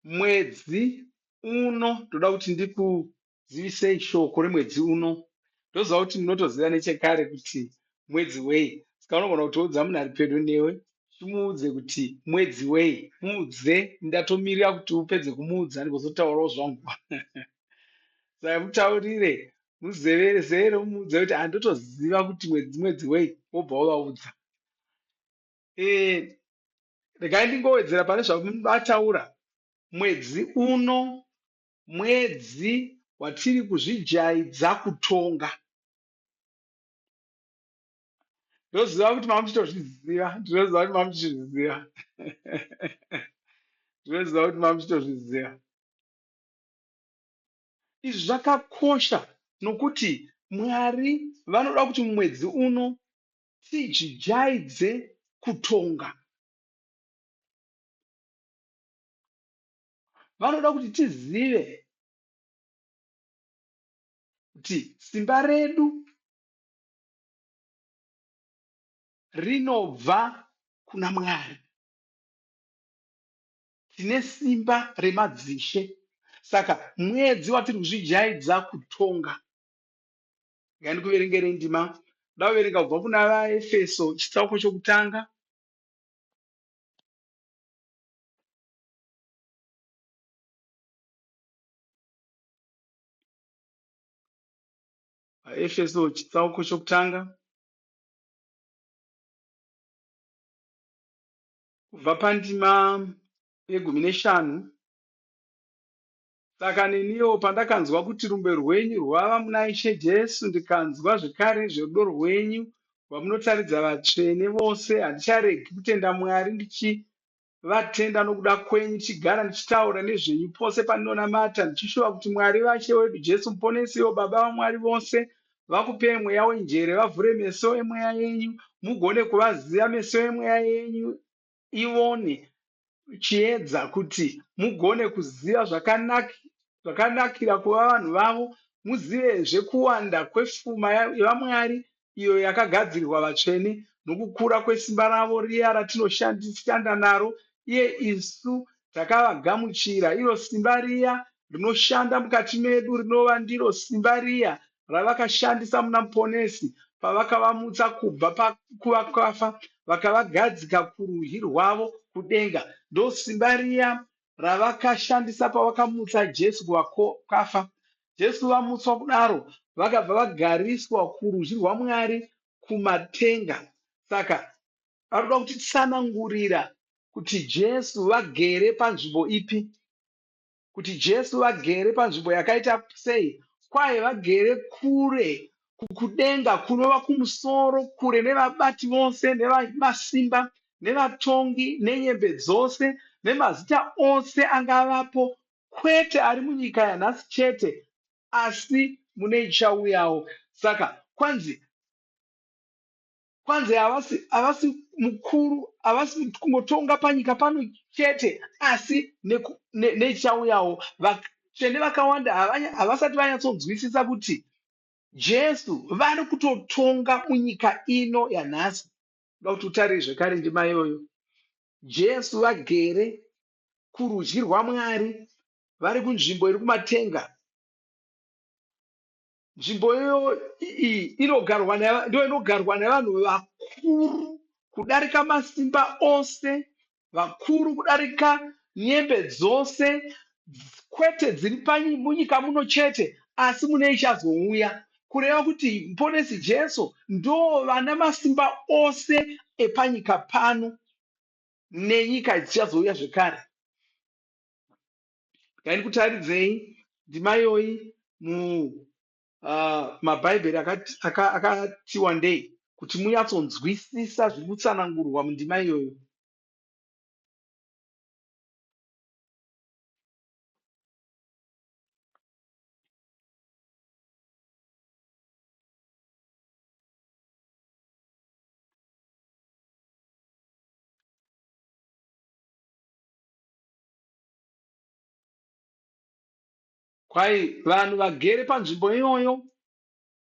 Mwedzi uno ndoda kuti ndikuzivisei shoko remwedzi uno. Ndoziva kuti munotoziva nechekare kuti mwedzi wei. Saka unogona kutoudza munhu ari pedo newe uchimuudze kuti mwedzi wei. Muudze ndatomirira kuti upedze kumuudza ndigozotaurawo zvangu. Saka mutaurire muzevere zevere umuudze kuti handotoziva kuti mwedzi mwedzi wei wobva wavaudza. E, regai ndingowedzera pane zvavataura. Mwedzi uno mwedzi watiri kuzvijaidza kutonga. Ndoziva kuti mamuchitozviziva, ndinoziva kuti mamuchizviziva. Ndinoziva kuti mamuchitozviziva. Izvi zvakakosha nokuti Mwari vanoda kuti mumwedzi uno tizvijaidze kutonga. Vanoda kuti tizive kuti simba redu rinobva kuna Mwari. Tine simba remadzishe. Saka mwedzi watiri kuzvijaidza kutonga. Regai ndikuverengerei ndima. Ndoda kuverenga kubva kuna vaEfeso chitsauko chokutanga. VaEfeso chitsauko chokutanga. Kubva pandima yegumi neshanu. Saka neniwo pandakanzwa kuti rumbo rwenyu rwava muna Ishe Jesu, ndikanzwa zvekare nezverudo rwenyu rwamunotaridza vatsvene vose, handicharegi kutenda Mwari ndichivatenda nokuda kwenyu, ndichigara ndichitaura nezvenyu pose pandinonamata, ndichishuva kuti Mwari vaShe wedu Jesu Muponesi, ivo Baba vaMwari vose, vakupei mweya wenjere, vavhure meso emweya yenyu, mugone kuvaziva, meso emweya yenyu ivone chiedza kuti mugone kuziva zvakanakira kuva vanhu vavo, muzivezve kuwanda kwefuma yaMwari iyo yakagadzirirwa vatsvene, nokukura kwesimba ravo riya ratinoshanda naro, iye isu takavagamuchira, iro simba riya rinoshanda mukati medu, rinova ndiro simba riya ravakashandisa muna Muponesi pavakavamutsa kubva kuvakafa vakavagadzika kurudyi rwavo kudenga. Ndosimba riya ravakashandisa pavakamutsa Jesu kuvakafa. Jesu vamutswa kudaro, vakabva vagariswa kurudyi rwaMwari kumatenga. Saka varikuda kutitsanangurira kuti Jesu vagere panzvimbo ipi. Kuti Jesu vagere panzvimbo yakaita sei? Kwahi vagere kure kudenga kunova kumusoro kure nevabati vose nevamasimba nevatongi nenyembe dzose nemazita ose angavapo kwete ari munyika yanhasi chete asi mune ichauyawo. Saka kwanzi Kwanzi havasi havasi mukuru havasi kungotonga panyika pano chete asi neichauyawo. Vatsvene vakawanda havasati vanyatsonzwisisa kuti Jesu vari kutotonga munyika ino yanhasi. Ndoda kuti utarire zvekare ndima iyoyo. Jesu vagere kurudyi rwaMwari vari kunzvimbo iri kumatenga. Nzvimbo iyoyo iyi inogarwa ndiyo inogarwa nevanhu vakuru kudarika masimba ose, vakuru kudarika nyembe dzose, kwete dziri munyika muno chete asi mune ichazouya. Kureva kuti Muponesi Jesu ndo vana masimba ose epanyika pano nenyika dzichazouya zvekare. Regai ndikutaridzei ndima iyoyi mumabhaibheri akati wandei kuti munyatsonzwisisa zviri kutsanangurwa mundima iyoyo. Kwai vanhu vagere panzvimbo iyoyo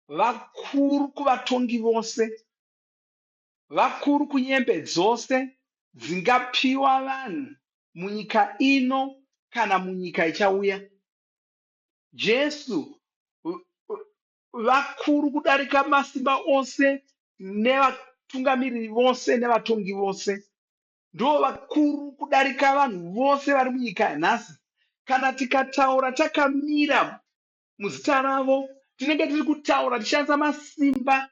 vakuru kuvatongi vose, vakuru kunyembe dzose dzingapiwa vanhu munyika ino kana munyika ichauya. Jesu vakuru kudarika masimba ose nevatungamiriri vose nevatongi vose. Ndo vakuru kudarika vanhu vose vari munyika yanhasi. Kana tikataura takamira muzita ravo, tinenge tiri kutaura tichishandisa masimba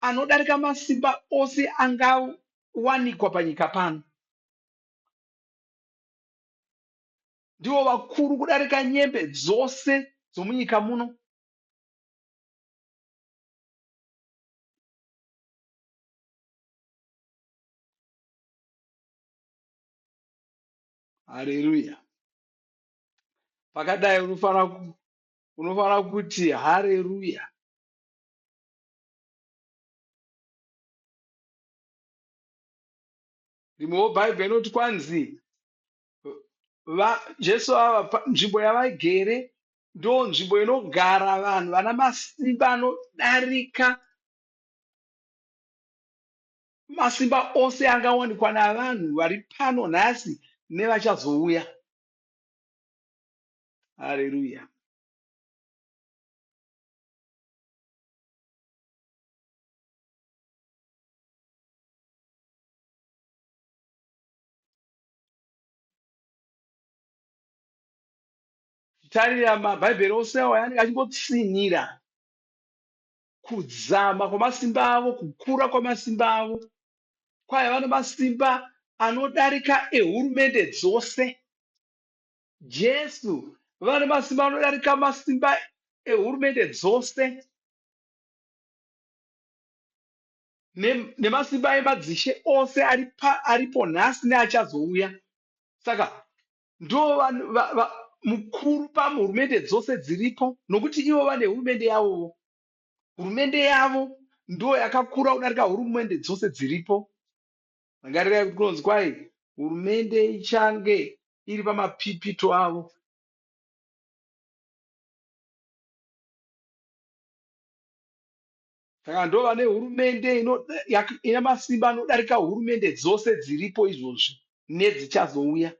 anodarika masimba ose angawanikwa panyika pano. Ndivo vakuru kudarika nyembe dzose dzomunyika muno. Hareruya. Pakadai unofanira kuti hareruya. Rimwewo Bhaibheri rinoti kwanzi Jesu ava nzvimbo yavagere ndo nzvimbo inogara vanhu vana masimba anodarika masimba ose angawanikwa navanhu vari pano nhasi nevachazouya. Hareruya. Tarira mabhaibheri ose awa anenge achingotsinhira kudzama kwamasimba avo, kukura kwamasimba avo. Kwaiva nemasimba anodarika ehurumende dzose. Jesu vane masimba anodarika masimba ehurumende dzose nemasimba emadzishe ose aripo nhasi neachazouya. Saka ndo mukuru pahurumende dzose dziripo, nokuti ivo vane hurumende yavowo. Hurumende yavo ndo yakakura kudarika hurumende dzose dziripo. Rangarirai kuti kunonzi kwai hurumende ichange iri pamapipito avo. Saka ndo vane hurumende ine masimba anodarika hurumende dzose dziripo izvozvi nedzichazouya.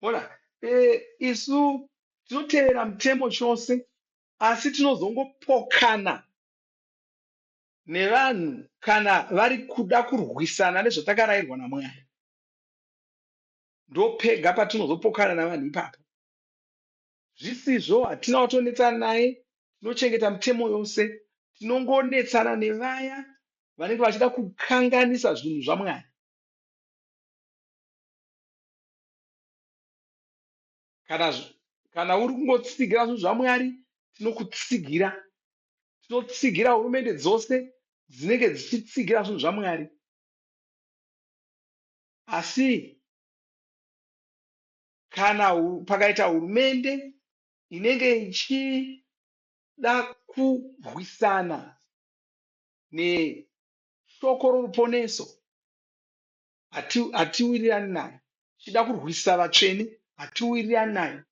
Ona, isu tinotevera mutemo chose, asi tinozongopokana nevanhu kana vari kuda kurwisana nezvatakarayirwa naMwari. Ndopega patinozopokana navanhu ipapo. Zvisizvo hatina kutonetsana naye, tinochengeta mitemo yose. Tinongonetsana nevaya vanenge vachida kukanganisa zvinhu zvaMwari. Kana uri kungotsigira zvinhu zvaMwari, tinokutsigira. Tinotsigira hurumende dzose dzinenge dzichitsigira zvinhu zvaMwari. Asi kana pakaita hurumende inenge ichida kurwisana neshoko roruponeso, hatiwirirani nayo. Ichida kurwisa vatsvene, hatiwirirani nayo.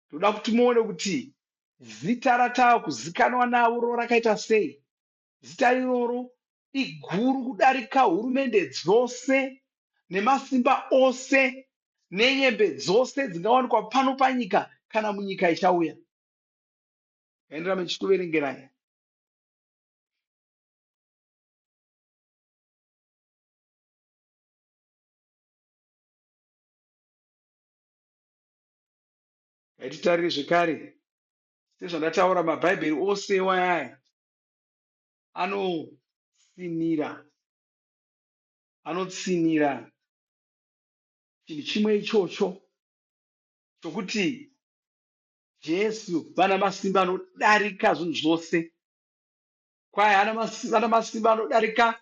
Ndoda kuti muone kuti zita ratava kuzikanwa navo rakaita sei. Zita iroro iguru kudarika hurumende dzose nemasimba ose nenyembe dzose dzingawanikwa pano panyika kana munyika ichauya. Ngaenderame ndichikuverengerai. Ngaititarire zvekare sezvandataura, mabhaibheri ose aya anotsinhira chinhu chimwe ichocho chokuti Jesu vana masimba anodarika zvinhu zvose. Kwai vana masimba anodarika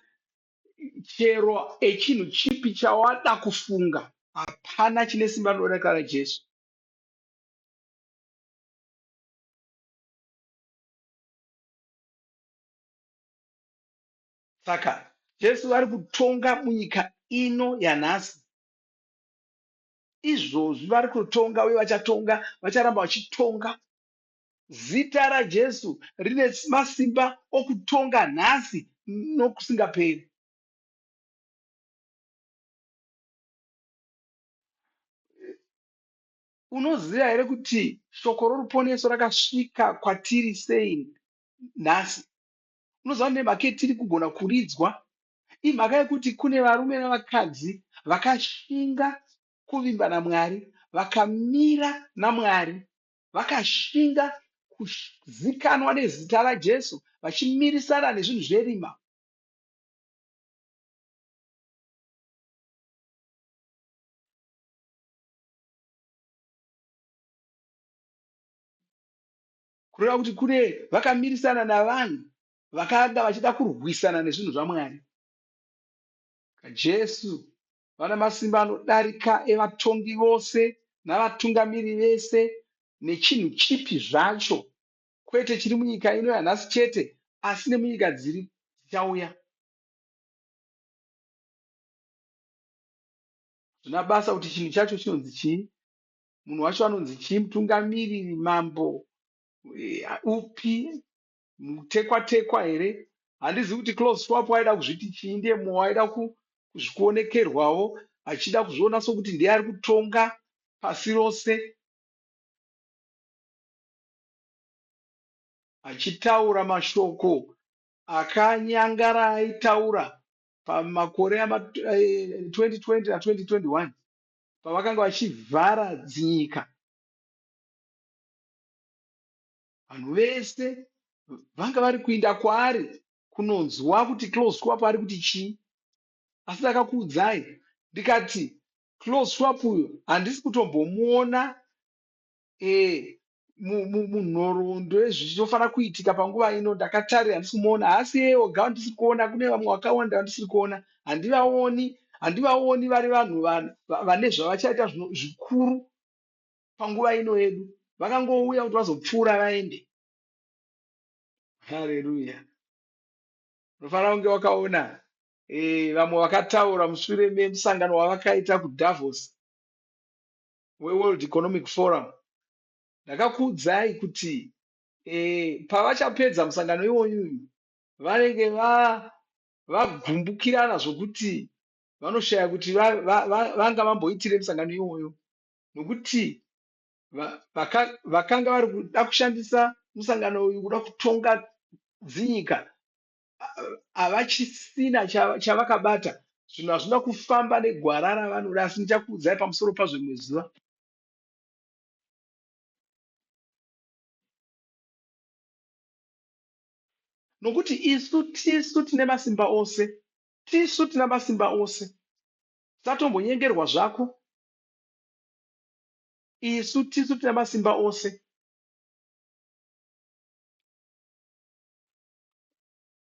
chero echinhu chipi chawada kufunga. Hapana chine simba rinodarika raJesu. Saka Jesu vari kutonga munyika ino yanhasi. Izvozvi vari kutonga uye vachatonga, vacharamba vachitonga. Zita raJesu rine masimba okutonga nhasi nokusingaperi. Unoziva here kuti shoko roruponeso rakasvika kwatiri sei nhasi? Unoziva nemhaka yetiri kugona kuridzwa? Imhaka yekuti kune varume navakadzi vakashinga kuvimba naMwari, vakamira naMwari, vakashinga kuzikanwa nezita raJesu, vachimirisana nezvinhu zverima. Kureva kuti kune vakamirisana navanhu vakanga vachida kurwisana nezvinhu zvaMwari. Jesu vana masimba anodarika evatongi vose navatungamiri vese nechinhu chipi zvacho, kwete chiri munyika ino yanhasi chete, asi nemunyika dziri dzichauya. Zvina basa kuti chinhu chacho chinonzi chii, munhu wacho anonzi chii, mutungamiriri, mambo upi, mutekwatekwa here? Handizivi kuti Klaus Schwab aida kuzviti chii, ndiye mumwe waida kuonekerwawo achida kuzviona sokuti ndiye ari kutonga pasi rose, achitaura mashoko akanyangara aitaura pamakore 2020 na2021 pavakanga vachivhara dzinyika. Vanhu vese vanga vari kuinda kwaari kunonzwa kuti Klaus Schwab ari kuti chii. Asi ndakakuudzai ndikati Klaus Schwab uyu handisi kutombomuona munhoroondo yezvinofanira kuitika panguva ino. Ndakatarira handisi kumuona. Haasi iye oga wandisiri kuona, kune vamwe vakawanda vandisiri kuona. Handivaoni, handivaoni vari vanhu vane zvavachaita zvikuru panguva ino yedu. Vakangouya kuti vazopfuura vaende. Hareruya. Unofanira kunge wakaona vamwe vakataura mushure memusangano wavakaita kuDavos weWorld Economic Forum. Ndakakuudzai kuti pavachapedza musangano iwoyu uyu vanenge vagumbukirana zvokuti vanoshaya kuti vanga vamboitire musangano iwoyo, nokuti vakanga vari kuda kushandisa musangano uyu kuda kutonga dzinyika havachisina chavakabata. Zvinhu hazvina kufamba negwara ravanoda, asi ndichakuudzai pamusoro pazvo rimwe zuva. Nokuti isu tisu tine masimba ose, tisu tina masimba ose. Usatombonyengerwa zvako. Isu tisu tina masimba ose.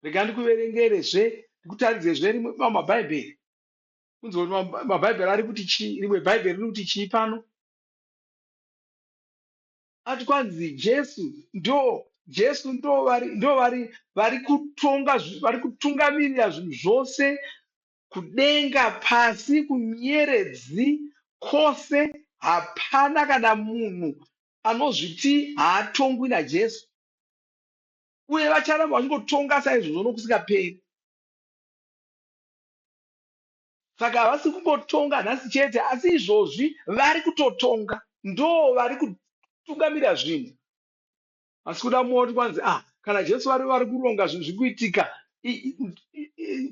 Rega ndikuverengerezve, ndikutaridzezve rimwe mamwe mabhaibheri. Unzwe kuti mabhaibheri ari kuti chii, rimwe bhaibheri riri kuti chii pano. Ati kwanzi Jesu ndo Jesu ndo vari ndo vari vari kutonga vari kutungamirira zvinhu zvose kudenga pasi kunyeredzi kwose hapana kana munhu anozviti haatongwi naJesu. Uye vacharamba vachingotonga saizvozvo nokusingaperi. Saka havasi kungotonga nhasi chete, asi izvozvi vari kutotonga. Ndo vari kutungamira zvinhu. Asi kuda moti kwanzi, ah, kana Jesu vari vari kuronga zvinhu zviri kuitika,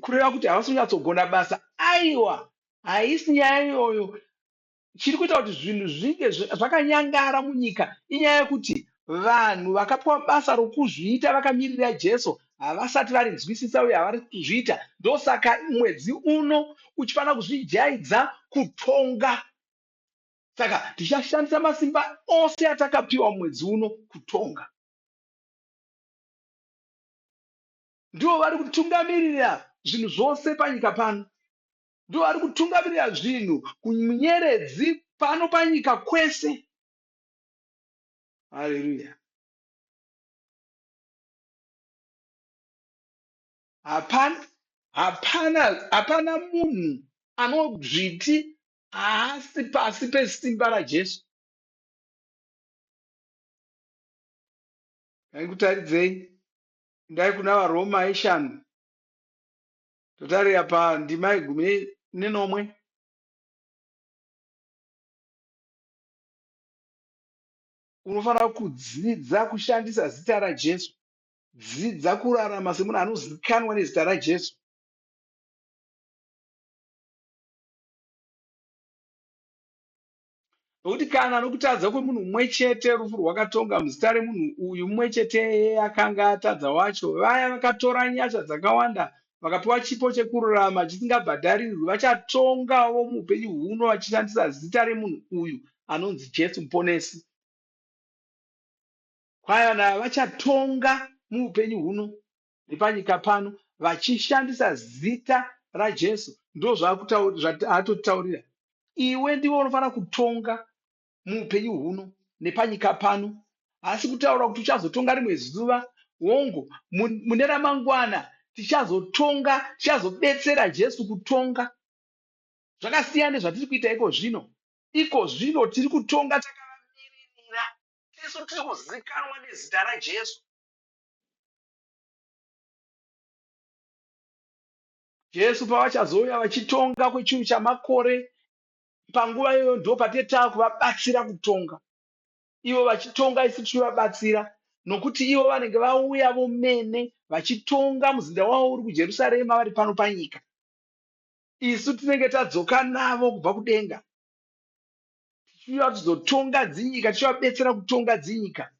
kureva kuti havasi kunyatsogona basa. Aiwa, haisi nyaya iyoyo. Chiri kuita kuti zvinhu zvinge zvakanyangara munyika inyaya yekuti vanhu vakapiwa basa rokuzviita vakamirira Jesu havasati varinzwisisa uye havari kuzviita. Ndosaka mwedzi uno uchifanira kuzvijaidza kutonga. Saka tichashandisa masimba ose atakapiwa mumwedzi uno kutonga. Ndivo vari kutungamirira zvinhu zvose panyika pano. Ndivo vari kutungamirira zvinhu kunyeredzi pano panyika kwese. Haleluya. Hapana, hapana, hapana munhu anozviti haasi pasi pesimba raJesu. Ngandikutaridzei. Endai kuna vaRoma yeshanu. Totarira pandima yegumi nenomwe. Unofanira kudzidza kushandisa zita raJesu. Dzidza kurarama semunhu anozikanwa nezita raJesu. Nokuti kana nokutadza kwemunhu mumwe chete rufu rwakatonga muzita remunhu uyu mumwe chete akanga atadza wacho, vaya vakatora nyasha dzakawanda vakapiwa chipo chekururama chisingabhadharirwi vachatongawo muupenyu huno vachishandisa zita remunhu uyu anonzi Jesu Muponesi. Kwai vanhu ava vachatonga muupenyu huno nepanyika pano vachishandisa zita raJesu. Ndozvaatotaurira. Iwe ndiwe unofanira kutonga muupenyu huno nepanyika pano. Haasi kutaura kuti uchazotonga rimwe zuva. Hongu, mune ramangwana tichazotonga, tichazobetsera Jesu kutonga. Zvakasiyana nezvatiri kuita iko zvino. Iko zvino tiri kutonga takavamiririra. Tisu tiri kuzikanwa nezita raJesu. Jesu pavachazouya vachitonga kwechiuru chamakore, panguva iyoyo ndo patinenge taakuvabatsira kutonga. Ivo vachitonga isu tichivabatsira nokuti ivo vanenge vauya vomene vachitonga muzinda wavo uri kuJerusarema vari pano panyika. Isu tinenge tadzoka navo kubva kudenga tichiuya tizotonga dzinyika tichivabetsera kutonga dzinyika.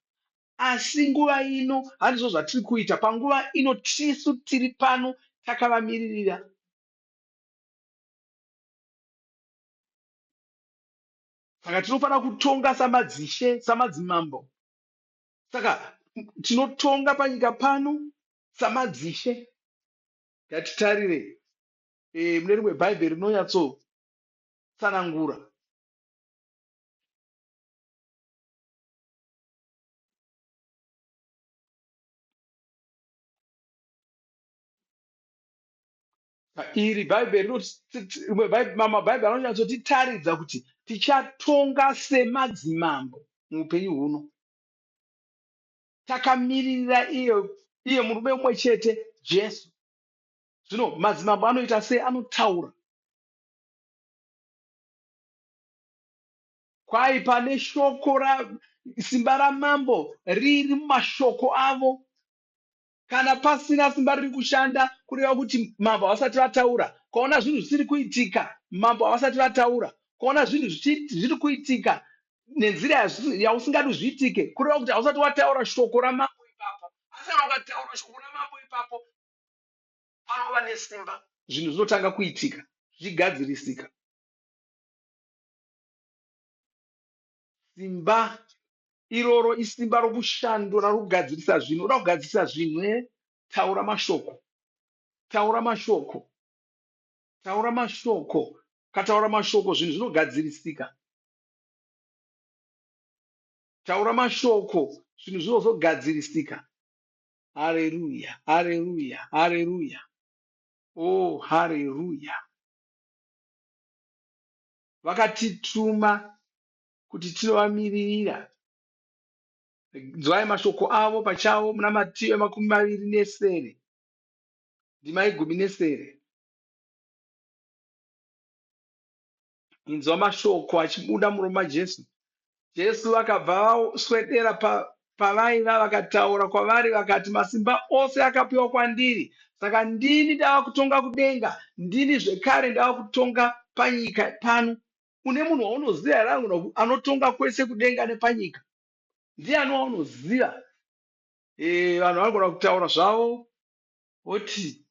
Asi nguva ino handizvo zvatiri kuita. Panguva ino tisu tiri pano takavamiririra. Saka tinofanira kutonga samadzishe, samadzimambo. Saka tinotonga panyika pano samadzishe. Ngatitarire mune rimwe Bhaibheri rinonyatsotsanangura. Iri Bhaibheri mabhaibheri anonyatsotitaridza kuti tichatonga semadzimambo muupenyu huno. Takamiririra iye, iye murume mumwe chete, Jesu. Zvino madzimambo anoita sei? Anotaura. Kwai pane shoko ra simba ramambo riri mumashoko avo. Kana pasina simba riri kushanda kureva kuti mambo havasati vataura. Ukaona zvinhu zvisiri kuitika mambo havasati vataura. Ukaona zvinhu zviri kuitika nenzira yausingadi zviitike kureva kuti hausati wataura shoko ramambo ipapo. Asi kana ukataura shoko ramambo ipapo panova nesimba. Zvinhu zvinotanga kuitika zvichigadzirisika. Simba iroro isimba rokushandura, rokugadzirisa zvinhu. Unoda kugadzirisa zvinhu here? Taura mashoko. Taura mashoko. Taura mashoko. Ukataura mashoko zvinhu zvinogadzirisika. Taura mashoko zvinhu zvinozogadzirisika. Hareruya, hareruya, hareruya. Oh, hareruya. Vakatituma kuti tinovamiririra. Inzwai mashoko avo pachavo muna Matiyo 27, ndima ye17. Inzwa mashoko achibuda muromo maJesu. Jesu vakabva vaswedera pavaiva vakataura kwavari vakati, Masimba ose akapiwa kwandiri, saka ndini ndava kutonga kudenga, ndini zvekare ndava kutonga panyika pano. Une munhu waunoziva here anotonga kwese kudenga nepanyika? Ndiani waunoziva? Vanhu vanogona kutaura zvavo voti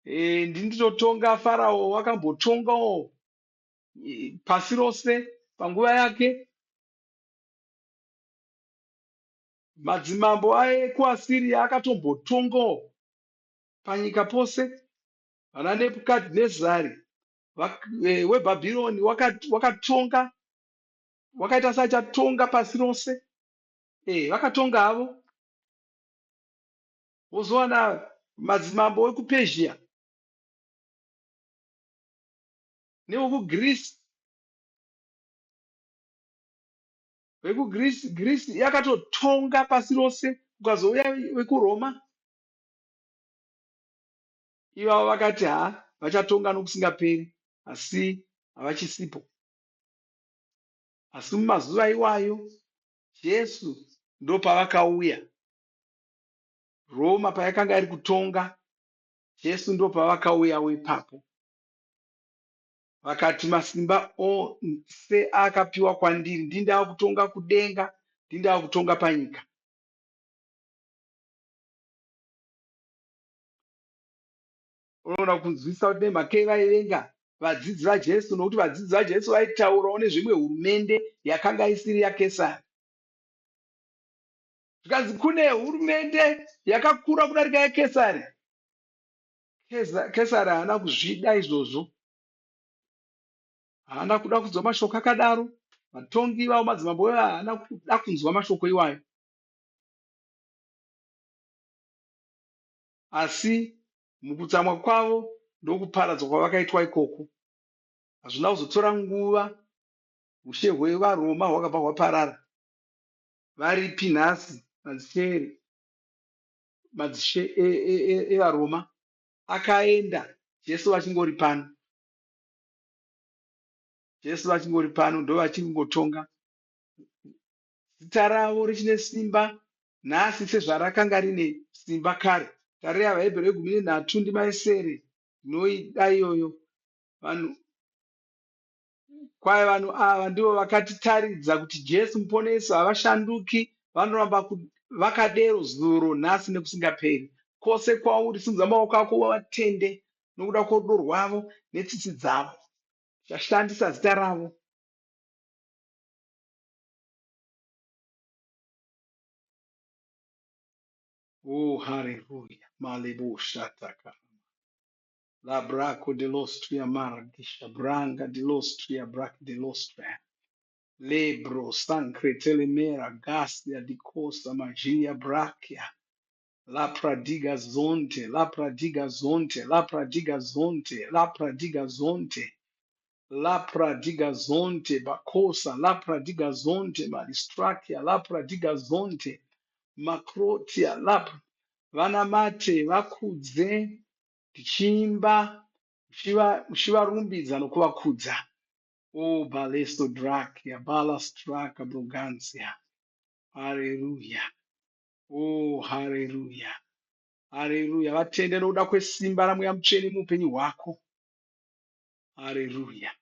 ndini ndinotonga. Farao wakambotongawo pasi rose panguva yake. Madzimambo ekuAsiria akatombotongawo panyika pose. Vana Nebhukadhinezari weBhabhironi wakatonga, wakaita seachatonga pasi rose. Vakatonga havo. Wozowana madzimambo ekuPezhia newekuGirisi. VekuGirisi, Girisi yakatotonga pasi rose, kukazouya vekuRoma. Ivavo vakati ha vachatonga nokusingaperi, asi havachisipo. Asi mumazuva iwayo, Jesu ndopavakauya. Roma payakanga iri kutonga, Jesu ndopavakauyawo ipapo. Vakati masimba ose akapiwa kwandiri, ndini ndava kutonga kudenga, ndini ndava kutonga panyika. Unoona kunzwisisa kuti nemhaka yei vaivenga vadzidzi vaJesu, nokuti vadzidzi vaJesu vaitaurawo nezvimwe hurumende yakanga isiri yaKesari. Zvikanzi kune hurumende yakakura kudarika yaKesari. Kesari haana kuzvida izvozvo. Haana kuda kunzwa mashoko akadaro. Vatongi ivavo madzimambo iwayo haana kuda kunzwa mashoko iwayo. Asi mukutsamwa kwavo ndokuparadzwa kwavakaitwa ikoko. Hazvina kuzotora nguva ushe hwevaRoma hwakabva hwaparara. Varipi nhasi madzishe madzishe evaRoma akaenda Jesu vachingori pano. Jesu vachingori pano ndovachingotonga. Zita ravo richine simba nhasi sezvarakanga rine simba kare. Tarirai vaHebheru yegumi nenhatu ndima yesere. Ndinoida iyoyo. Vanhu kwai vanhu ava ndivo vakatitaridza kuti Jesu muponesi havashanduki, vanoramba vakadero zuro, nhasi nekusingaperi. Kwose kwauri, simudza maoko ako uvatende nokuda kworudo rwavo netsitsi dzavo. Tichashandisa zita ravo. Oh, hallelujah. Malibu shataka. La braco de lostria maragisha branga de lostria brac de lostria. Lebro sancre telemera gasia di cosa magia brachia. La pradiga zonte, la pradiga zonte, la pradiga zonte, la pradiga zonte. La pradiga zonte bakosa, la pradiga zonte malistrakia, la pradiga zonte makrotia, la vanamate vakudze tichiimba muchivarumbidza nokuvakudza. O balesto drakia, balastraka brogansia. Hallelujah. Oh, hallelujah. Hallelujah. Vatende nokuda kwesimba raMweya Mutsvene muupenyu hwako. Hallelujah.